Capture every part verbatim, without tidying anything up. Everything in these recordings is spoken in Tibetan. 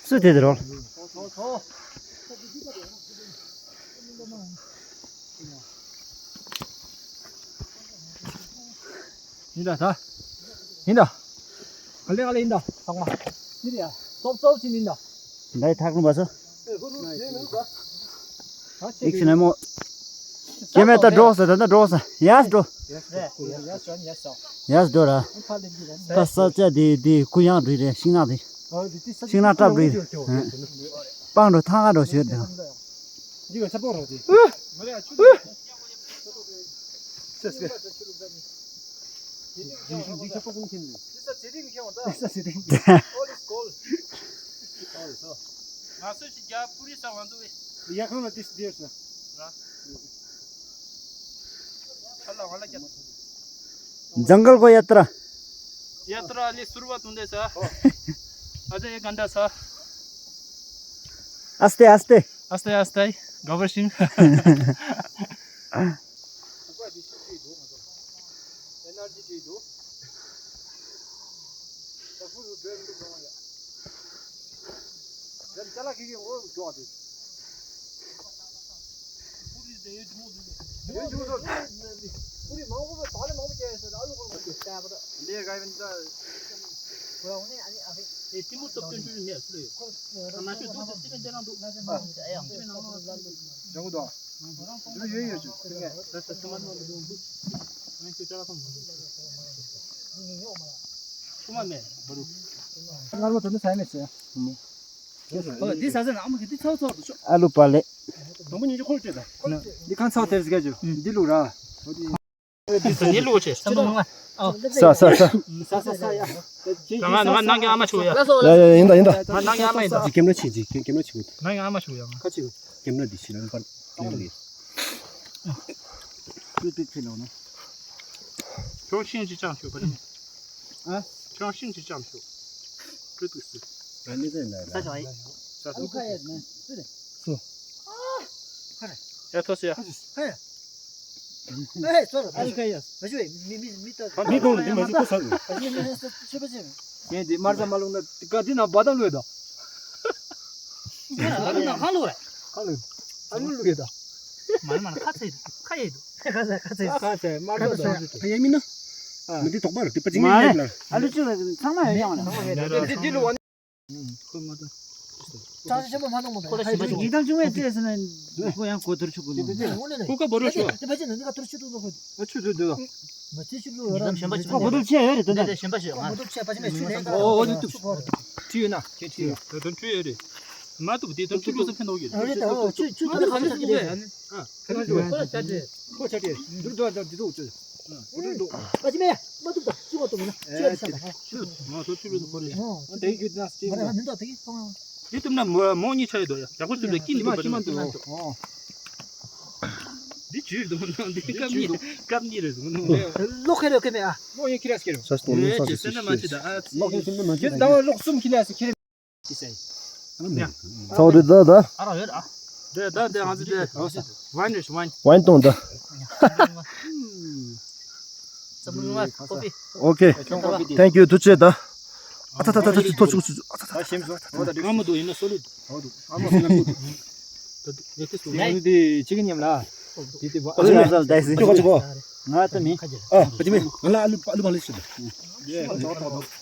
སུ་དེ་དེ་རོལ། ཡིན་ད་ད། ཡིན་ད། ག་ལེ་ག་ལེ་ཡིན་ད། ཚང་མ། ཡིན་ཡ། སྟོབས་སྟོབས་ཅི་ཡིན་ད། འདའི་ཐག་རུང་བ་སོ། ཨིག་ཤི་ན་མོ། སྐྱེ་མེད་ད་འགྲོ་ས་ད་ད་འགྲོ་ས། ཡས་འགྲོ། ཡས་འགྲོ་ར། ད་ས་ཆ་དེ་དེ་གུ་ཡངས་རུ་རེད། ཤིང་ནགས་དེ། ཤིང་ནགས་བཀྲ་རུ་རེད། སྤང་འགྲོ་ཐང་ག་འགྲོ་ཞོད་དང་། जंगल को यात्रा। यात्रा ले शुरुआत होने सा। अझै एक घन्टा छ। आस्ते आस्ते। आस्ते आस्ते। गबर सिंह। ཨ་ལུ་པ་ལེ། འདི་ཁང་ཚ་དེར་ཟིག་ག་ཅུ། འདི་ལུག་ར། ས་ས་ས། ས་ས་ས། ང་ང་ནང་གི་ཨ་མ་ཆུ་ཡ། ཡ་ཡ་ཡིན་ད་ཡིན་ད། ང་ནང་གི་ཨ་མ་ཡིན་ད། ཅི་ཀེམ་ར་ཆི་ཅི་ཀེམ་ར་ཆི། ནང་གི་ཨ་མ་ཆུ་ཡ། ཁ་ཆི། ཀེམ་ར་འདི་ཆི་ལ་ནི་པར་ཀེམ་ར་ཡ། ཏུ་ཏུ་ཕི་ལོ་ནོ། ཁྱོད་ཤིང་ཅི་ཅང་ཆུ་པ་རེད། ཨ། ཁྱོད་ཤིང་ཅི་ཅང་ཆུ། ཏུ་ཏུ་སུ། ང་ནི་ཟེར་ན་ལ། ས་ཆ་ཡ། ས་སུ། ཁ་ཡ་ནི་སུ་རེད། སུ། ཁ་རེད། ཡ་ཐོ་སི་ཡ། ཁ་ཡ། ཨེ་ཙོ་ར། ཨ་ཁ་ཡ། མ་ཞུ་མི་མི་མི་ཏོ། མི་ཏོ་མི་མ་ཞུ་ཁོ་ས་རུ། ཨ་ཞུ་མི་ཧ་ས་ཆུ་པ་ཅན། ངས་འདི་མར་ས་མ་ལུང་ན་ག་འདི་ན་བ་དང་ལུས་ད། ང་ལ་ཁ་ལུ་རེད། ཁ་ལུ། ཨ་ལུ་ལུ་ཡེ་ད། མ་ན་མ་ན་ཁ་ཚེ་ཁ་ཡེ་དུ། ཁ་ཚེ་ཁ་ཚེ། ཨ་ཁ་ཚེ་མར་ས་ད་ཡེ་མི་ན། མི་འདི་དོག་པ་རུ་དེ་པ་ཅིང་ཡེ་ལ། ཨ་ལུ་ཅུ་ལ་ཚང་མ་ཡོད་ཡང་ན། འདི་འདི་ལུ་བ། ཁོ་མ་ཏོ། ཁོ་ལ་ཞིབ་པ་ཞིག་ཉིན་ཐང་ཆུང་བའི་རྩེས་ཟེར་ན་ཁོ་ཡང་གོ་ཐུར་ཆུ་གོ་ནོ། ཁོ་ཀ་བོ་རོ་ཤོ། དེ་བ་ཅན་ནི་ཀ་ཐུར་ཆུ་ཏུ་ཏུ་ཁོ། ཨ་ཆུ་ཏུ་ཏུ། ཉིན་ཐང་ཞིམ་པ་ཞིག་གོ་ཐུར་ཆེ་ཡོད་རེད་དོ་ན། ཞིམ་པ་ཞིག་ཨ། གོ་ཐུར་ཆེ་པ་ཅི་མེད་ཆུ་ནས་ཀ། ཨོ་ཨོ་ཏུ་ཏུ། ཁྲི་ཡོད་ན་ཁྱེད་ཁྲི་ཡོད། དོ་དོན་ཁྲི་ཡོད་རེད། མ་ཏུ་དེ་དོན་ཁྲི་ལོ་ས་ཕན་ཐོགས་ཀྱི་རེད། རེད་དོ་ཆུ་ཆུ་ཏུ་ཁ་ཆུ་ཏུ་ཡ་ནི། ཁ་ཆུ་ཏུ་ཡ། ཁོ་ཆ་ཏེ། འདུག་འདུག་འདུག་འདུག་འདུག་ཨ་ཅི་མེ་མ་ཐུབ་ད་ཅི་གོ་ཐུབ་ན་ཅི་ཡ་ཤ་ད། ང་ཚོ་ཆུ་ལུད་དུ་ཁོ་རེ། ཨོ་དེ་རྒྱུ་ན་སྟེ། མ་རེད་མི་འདུག་དེ་གི་ཁོང་། དེ་ཐུབ་ན་མོ་མོ་གཉིས་ཆ་ཡོད་དོ་ཡ། ཡག་པོ་ཐུབ་ན་ཀིན་ཐུབ་པ་རེད། འདི་ཇུས་འདུག་ན་འདི་སྐབས་གཉིས་སྐབས་གཉིས་རེད་འདུག་ན། ལོག་ཁེ་རེ་ཁེ་མེ་ཨ། ལོག་ཡིན་ཁེ་རེ་སྐེ་རེ། ས་སྟོང་ལོག་ས་ཇི་སེ་ན་མ་ཅི་ད་ཨ། ལོག་ཡིན་ཁེ་མེ་མ་ཅི་ད། ཟླ་བ་ལོག་གསུམ་ཁེ་རེ་སྐེ་རེ། ཚའོ་རེད་ད་ད། ཨ་ར་ཡོད་ཨ། དེ་ད་དེ་ང་ཚོ་དེ་ཝའིན་རེད་ཝའིན། ཝའིན་གཏོང་ད། ཨོ་ཁེ། ཐེང་ཀིའུ། ཐུགས་རྗེ་ཆེ་ད། ཨ་ཐ་ཐ་ཐ་ཐ་ཐོ་ཆུ་ཆུ། ཨ་ཐ་ཐ་ཐ་ཐ། ཨ་མ་དུ་ཡིན་ན་སོ་ལུ། ཨ་མ་སོ་ལུ། ང་འདི་ཅི་གི་ཉམས་ལ། དེ་དེ་བ། ཨ་ཅི་མེད་ཟ་ལ་དེ་སི། ཅོ་ཅོ། ང་ད་མི། ཨ་ཨ་ཅི་མེད། ང་ལ་ཨ་ལུ་ཨ་ལུ་མ་ལུ་ཞིག་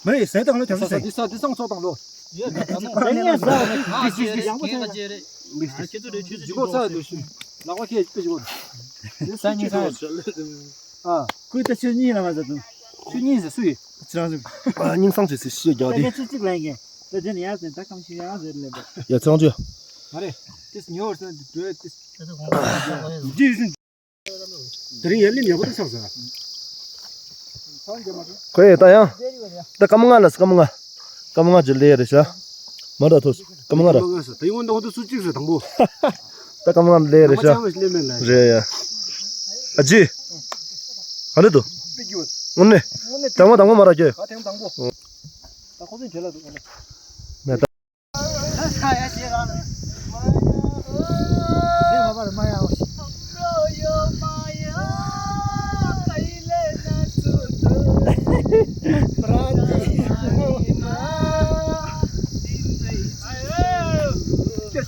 མ་རེད་ཟས་དང་ལོ་དེ་ས་དེ་ས་དེ་སང་ཚོགས་དང་ལོ། ཡོད་ད་མོ། ད་ངས་ཟ་བ་ནི་ང་ཞེས་རེད་ཡང་པོ་ཁྱེད་ཀ་ཅེ་རེད། ང་ཁྱེད་ཚོ་རེད་ཆུ་ཚོད་ཇི་གོ་ཚ་དུ་ཤི། ལག་པ་ཁྱེད་ཀྱི་ཇི་གོ། ས་ཉིན་ས། ཨ། ཁོས་ད་ཆུ་གཉིས་ལ་མ་ཟ་དུ། ཆུ་གཉིས་ཟ་སུ་ཡི། ཁྱེད་རང་ཟ། ཨ་ཉིན་སང་ཆུ་ཚོད་ཤི་རྒྱག་དེ། ད་ཆུ་གཅིག་ལ་ཡིན་གྱི། ད་དེ་ནི་ཡང་ཟེར་ད་གམ་ཤི་ཡང་ཟེར་ལེ་འདུག་ཡ་ཚང་ཆུ། མ་རེད། དེ་ཉོ་བར་སོང་དུ་འགྲོ་དེ། ད་ཚོ་གོང་ག་ཡོད། འདི་ཡོད་སུན། དེ་རིང་ཡར་ལེན་ཡག་པོ་འདུག་ཆགས་ཟེར། ཁོས་ད་ཡང་། ད་སྐར་མ་ལྔ་ལ་སྐར་མ་ལྔ། སྐར་མ་ལྔ་ཅིག་ལས་རེད་ཤག་མ་འདྲ་ཐོས་སྐར་མ་ལྔ་ར། ད་ཡོང་ད་ཧོ་ད་སུ་གཅིག་རེད་དང་པོ། ད་སྐར་མ་ལྔ་ལས་རེད་ཤག་རེད་ཡ། ཨ་ཅི། ག་རེ་འདུག་དངོས་གནས། དང་པོ་དང་པོ་མ་ར་ཁྱོད། ད་ཁོ་ཚོ་འབྲེལ་ལ་འདུག་མེད་ད།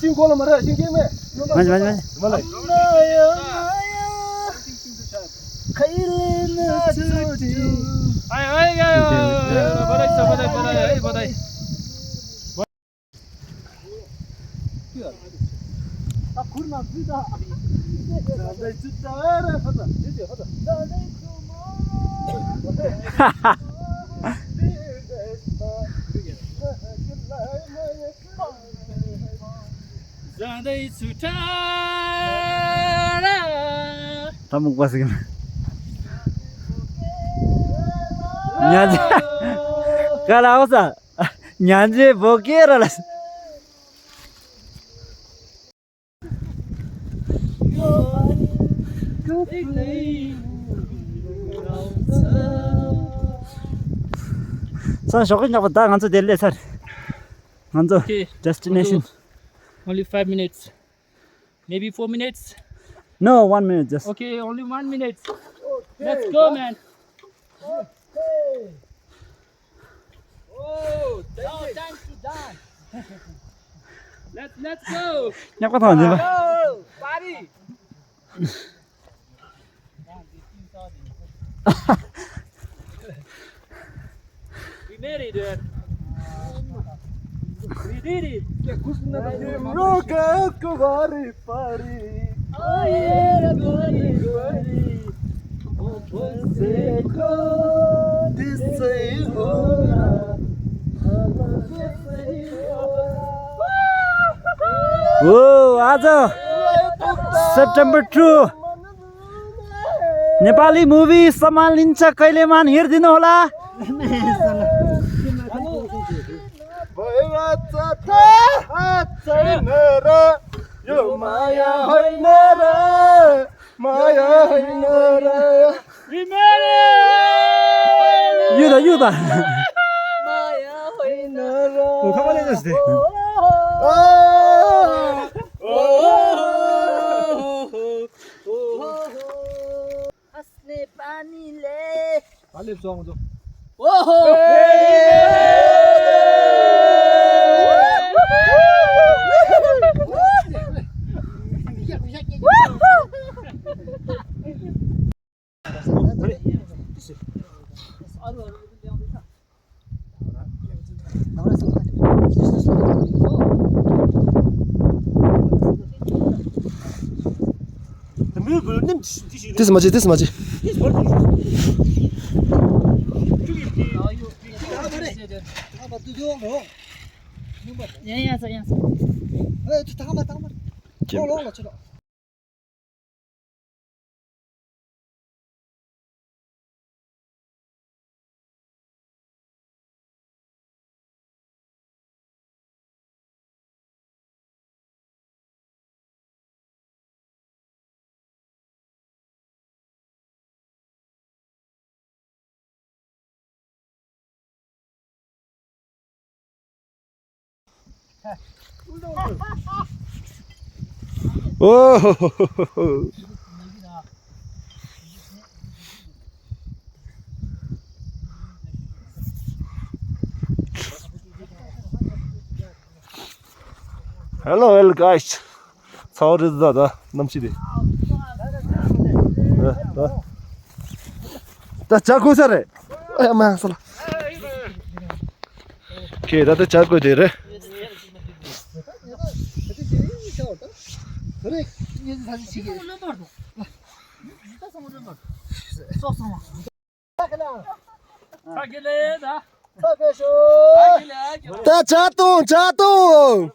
ཤིང་སྒོ་ལ་མ་ར་ཤིང་སྐྱེས་མེད། མ་ལེ་མ་ལེ་མ་ལེ། ཁ་ཡི་ལེ་ན་ཚུ་ཏི། ཨའི་ཨའི་ཨའི་ཨའི། བ་དའི་ས་བ་དའི་བ་དའི་ཨའི་བ་དའི། ད་མུག་པ་ཟིག་ན། ཉ་ཇེ། ག་ལ་འོ་ས། ཉ་ཇེ་བོ་ཀེ་ར་ལ། སང་ཞོགས་ཀྱི་ཉག་པ་ད་ང་ཚོ་དེར་སླེབས་ཚར། ང་ཚོ Okay. Destination. Only five minutes. Maybe four minutes. No, one minute just. Okay, only one minute. Let's go, man. Oh, now time to dance. Let's let's go. ཉག་པ་ཐང་ཉིན་པ། Go, party. We made it, dude. We did it. Rock out, Kuwari Pari. Oh, yeah, Kuwari, Kuwari. This is Hora. ओ आज September two. Nepali मुभी सम्हालिन्छ कहिलेमान हेरिदिनु होला। यो माया होइन र, माया होइन र। यो त यो त माया होइन र। ओ खमाले जस्ते। हाँस्ने पानीले। हाले सो आउँछ। ओहो। त्यसो मान्छे त्यसो मान्छे। Hello, hello, guys. ཚ་བ་རེད་ད་ད་གནམ་གཤིས་དེ། ད་ད་ཇ་དགོས་ས་རེད། ཨ་ཡ་མ་སོ་ལ། ཁྱེད་ད་ད་ཇ་དགོས་དེ་རེད། ཚ་གི་ལེ་ད། ད་ཇ་བཏུང་ཇ་བཏུང་།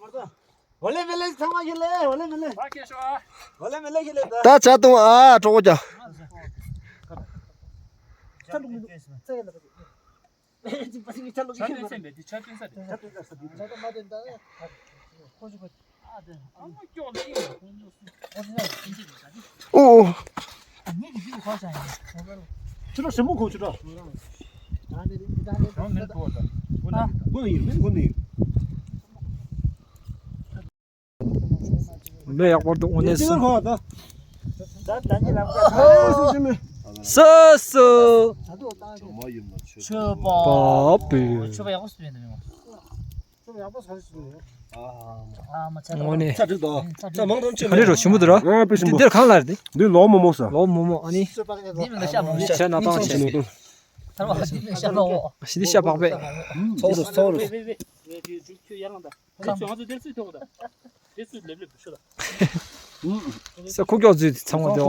ད་ཇ་བཏུང་ཨ་གྲོགས་པོ་ཀྱང་། ཨོ། ཁྱོད་རང་ཞིམ་མོ་གོ་ཁྱོད་རང་། ཀུན་ཡིན་མིན་ཀུན་ཡིན། ལས་ཡག་པོ་འདུག་དངོས་གནས་སུ། སོ་སོ། ཆོས་པ། པ་པི། ཆོས་པ་ཡག་པོ་སུ་ཡིན་ནམ། དངོས་གནས། ཚ་འགྲིག་དོ། ཚ་མང་རུ་ཆེ། ག་རེ་རོ་ཞིམ་པོ་འདུག་ར། ཨ་དཔེ་ཞིམ་པོ། འདིར་གང་ལ་རེད། འདི་ལོ་མོ་མོ་ས། ལོ་མོ་མོ་ཨ་ནི། འདི་ནི་ཤ་མོ་མོ། ཤ་ན་པང་ཆེ་ནི། ཐར་བ་ཤི་ཤ་ལོ། ཤི་དི་ཤ་པག་པེ། ཚོགས་རུ་ཚོགས་རུ། ས་ཁུག་ཀྱོག་ཚུལ་ཚང་མ་དེ།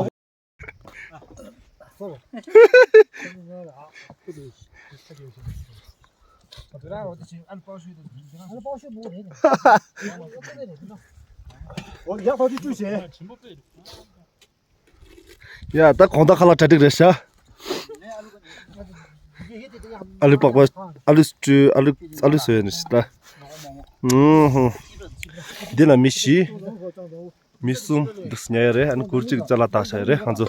ཡ་ད་གོང་ད་ཁ་ལག་གྲ་སྒྲིག་རེད་ཤག་ཨ་ལུ་པགས་པ། ཨ་ལུ་སྤྲུལ། ཨ་ལུ། ཨ་ལུ་བཟོས་ནས་ཤི་ད། ཨུ་ཧུ། འདི་ལ་མི་བཞི། མི་གསུམ་འདུག་ཉལ་ཡ་རེད། ཨ་ནི་གུར་གཅིག་ཅ་ལག་བཏགས་བཞག་ཡ་རེད་ང་ཚོ།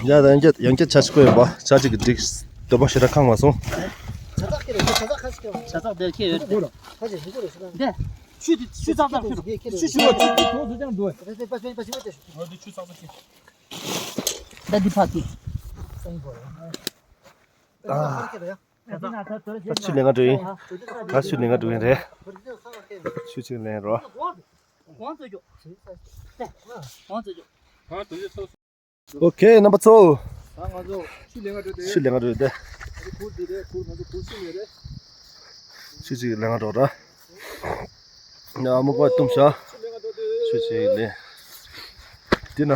ཡ་ད་ཡང་བསྐྱར་ཡང་བསྐྱར་ཆ་ཞིག་བསྐོས་ཡོད་པ། ཆ་གཅིག་གི་འགྲིག་འདོད་པ་ཞེ་དྲག་ཁེངས་མ་སོང་། ཆ་ཚགས་དེ་ཁྱེད་ཡོད་རེད། ཆུ་དེ་ཆུ་ཚགས་ཚགས་ཁྱེར། ཆུ་ཆུ་ཆུ་ཆུ་ཆུ་ཆུ་ཆུ་ཆུ། འདི་ཕ་གི། ད་འདི་ཕ་གི། ད་ཆུ་ལེན་ག་འགྲོ་ཡིན། ད་ཆུ་ལེན་ག་འགྲོ་ཡིན་རེད། ཆུ་གཅིག་ལེན་རོགས། ཨོ་ཁེ་རྣམ་པ་ཚོ། ཆུ་ལེན་ག་འགྲོ་དེ། ཆུ་གཅིག་ལེན་ག་འགྲོ་ར། ཡ་སྨུག་པ་བཏུམས་ཤག་ཆུ་གཅིག་ལེན། དེ་ན།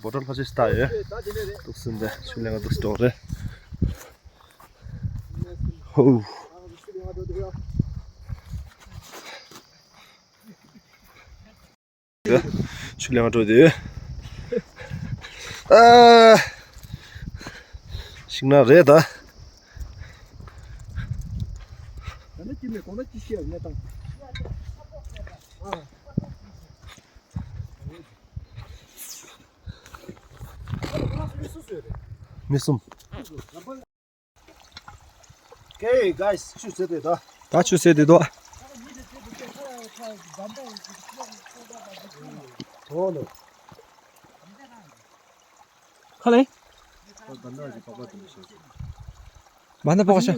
བོ་ཊལ་ཕ་ཆེ་སྟ་ཡོད། ཏོག་སིན་དེ་ཆུ་ལེན་ག་འདུག་སྟོག་རེད། ཧོ། ཆུ་ལེན་ག་འགྲོ་དེ། ཨ། ཤིང་ནགས་རེད་ད། མི་གསུམ། Okay, guys, ཆུ་ཟེར་དེ་ད། ད་ཆུ་ཟེར་དེ་ད། ཁ་ལེ། བ་ན་པོ་ཤ།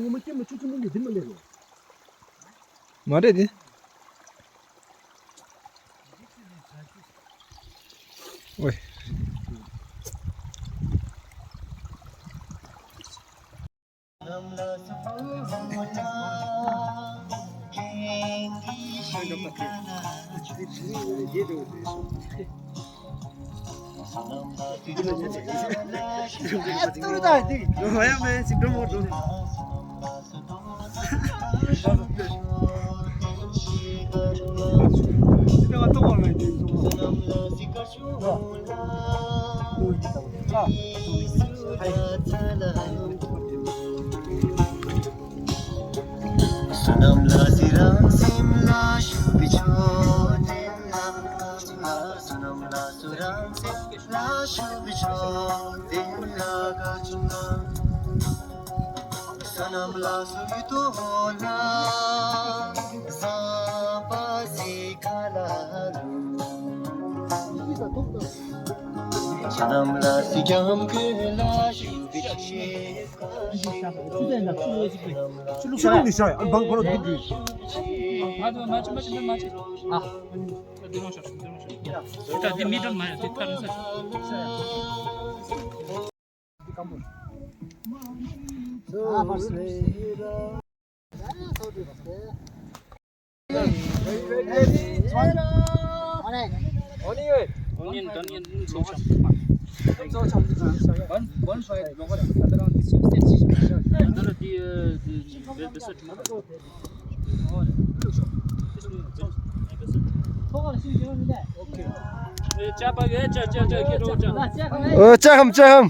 མ་རེད་དེ། ཨོའི། Onion, onion, onion, chop, chop. One, one five, local, another one, this one, this one. Another, the, uh, the, the, the, the, ཨོ་ལྕགས་ཧམ་ལྕགས་ཧམ།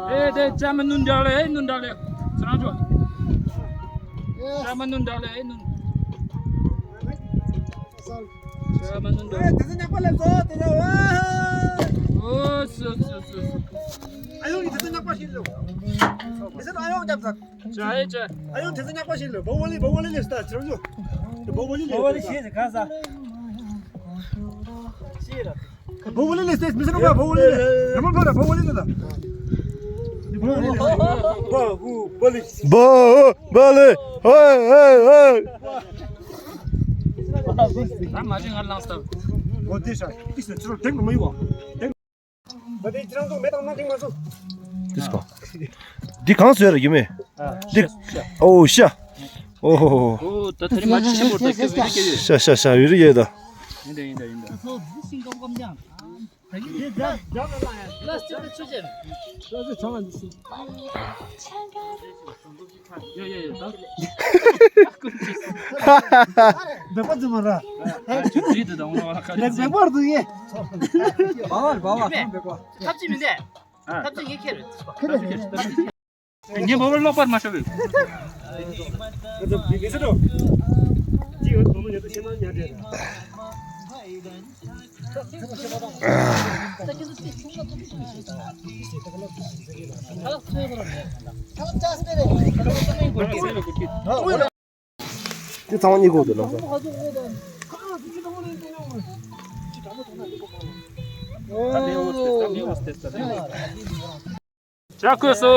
ཨེ་དེ་ལྕགས་མ་སྣུན་འདྲ་ལེ། ཨེ་སྣུན་འདྲ་ལེ། ཚ་རང་ཅོ། ལྕགས་མ་སྣུན་འདྲ་ལེ། ཨེ་སྣུན། ལྕགས་མ་སྣུན་འདྲ་ལེ། དེ་ཚོ་ཉག་པ་ལེ་བཟོ་དེ་ཚོ། ཨོ་སུ་སུ་སུ་སུ། ཨ་ཡོང་གི་དེ་ཚོ་ཉག་པ་ཞིག་ལོ། མི་ཚེ་ཨ་ཡོང་རྒྱབ་ས། ཅ་ཨེ་ཅ། ཨ་ཡོང་དེ་ཚོ་ཉག་པ་ཞིག་ལོ། བོ་བོ་ལི་བོ་བོ་ལི་ལེ་སྟ་ཅི་རང་ཚོ། བོ་བོ་ལི་ལེ། བོ་བོ་ལི་ཤེས་ཟེར་ག་ས། ཤེས་ར། བོ་བོ་ལི་ལེ་སྟེ་མི་ཚེ་ནོ་བོ་བོ་ལི་ལེ། ར་མོ་བོ་ར་བོ་བོ་ལི་ལེ་ད། བོ་བོ་ལི། བོ་བོ་ལི། ཧོ་ཧོ་ཧོ། ད་མ་ཅི་ང་ལངས་སྟབས། འོ་དེ་ཤ་ཏིས་ནས་ཚུར་དེང་མ་ཡིན་བ། ད་དེ་ཅི་རང་ཚོ་མེ་དང་མ་འགྲིག་མ་སོང་། ཏིས་པ། འདི་གང་བཟོས་ར་ཡོད་མེད། འདི། ཨོ་ཤ། ཨོ་ཧོ་ཧོ། ཨོ་ད་དེ་རིང་མ་ཅི་ཆེན་པོ་ད་སྐྱེ་བོ་ཡོད་ཀྱི་ཡོད། ཤ་ཤ་ཤ་ཡོད་རི་ཡོད་ད། ཡིན་ད་ཡིན་ད་ཡིན་ད། ཡ་ཡ་ཡ་ད། བེག་པ་ཙི་མ་ར། ཁྱོད་ཅི་དེ་དང་ང་ཁ་ཅི། བེག་པར་དུ་ཡེ། བ་བ་བ་བ་བེག་པ། ཐབས་ཅི་མི་འདས། ཐབས་ཅི་ངས་ཁྱེར། ངས་མོ་བར་ལོག་པར་མ་ཤོར་བས། དེ་ཚང་མ་གཉིས་གོ་དུ་ལ། ཇ་ཁོས་སོ།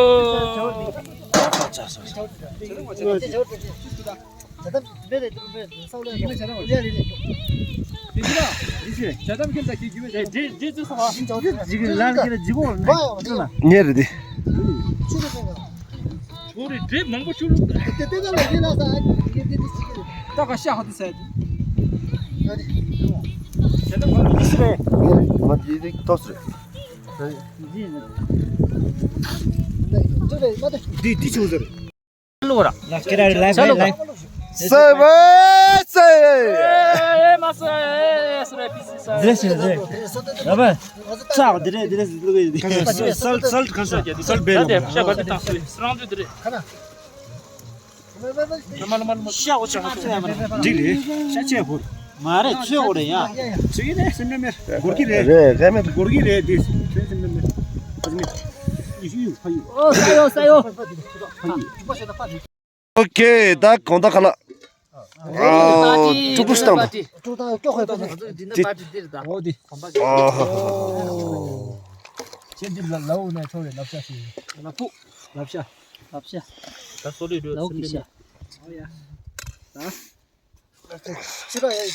ཉེ་རེད་དེ། ད་ག་ཤ་ཧ་དུ་ཟེར། ཉེ་རེད་དེ་མ་དེ་དེ་ཐོབ་ཟེར། འདི་འདི་ཆུང་ཟེར། ལོ་ར། ལ་ཀེ་ར་ལ་ལ་ལ། སེ་བེ་སེ། ཨེ་མ་སེ་སེ་རེ་པི་སི་སེ། ཟེ་ཤེ་ཟེ། ར་བ། ཙག་འདི་རེད་འདི་རེད་ཟེར་ལུགས་ཡིན། སལ་སལ་གང་ས་སལ་སྦེ་ལ། ད་དེ་ཤ་བ་དེ་ཏང་སུ་སྲང་དུ་འདི་རེད། ཤ་འོ་ཅི་མ་ཚོད་ཡ་མ་རེད། འགྲིག་རེད། ཤ་ཆེ་བོར། མ་རེད་ཚོད་འོ་རེད་ཡ། ཚོད་ཀྱི་རེད་སེམས་མེད་མེད། སྒོར་གྱི་རེད། རེད་རེད་མེད། སྒོར་གྱི་རེད་དེ་ཚོད་སེམས་མེད་མེད། ཨ་ཙི་མེད། ཡི་ཤུ་ཡུ་ཕ་ཡུ། ཨོ་ས་ཡོ་ས་ཡོ། ཕ་ཡུ། ཨོ་ཁེ། ད་གང་ད་ག་ལ། ཨོ་ཀྲུག་ཀྲུག་སྟངས་ད། ཀྲུག་ད་ཀྱོག་ཁོས་པ་ད། འདི་ད་པར་ཏི་འདིར་ད། ཨོ་དེ། ཨོ་ཧོ་ཧོ་ཧོ། ཁྱེད་འདི་ལ་ལའོ་ན་ཆོ་རེ་ལབ་ཤ་ཞིག་ལ་ཕུག་ལབ་ཤ། ལབ་ཤ། ད་སོ་ལི་རོ་ལའོ་སེམས་ཀྱི་ཤ། ཨོ་ཡ། ད། ཕྱི་ར་ཡ།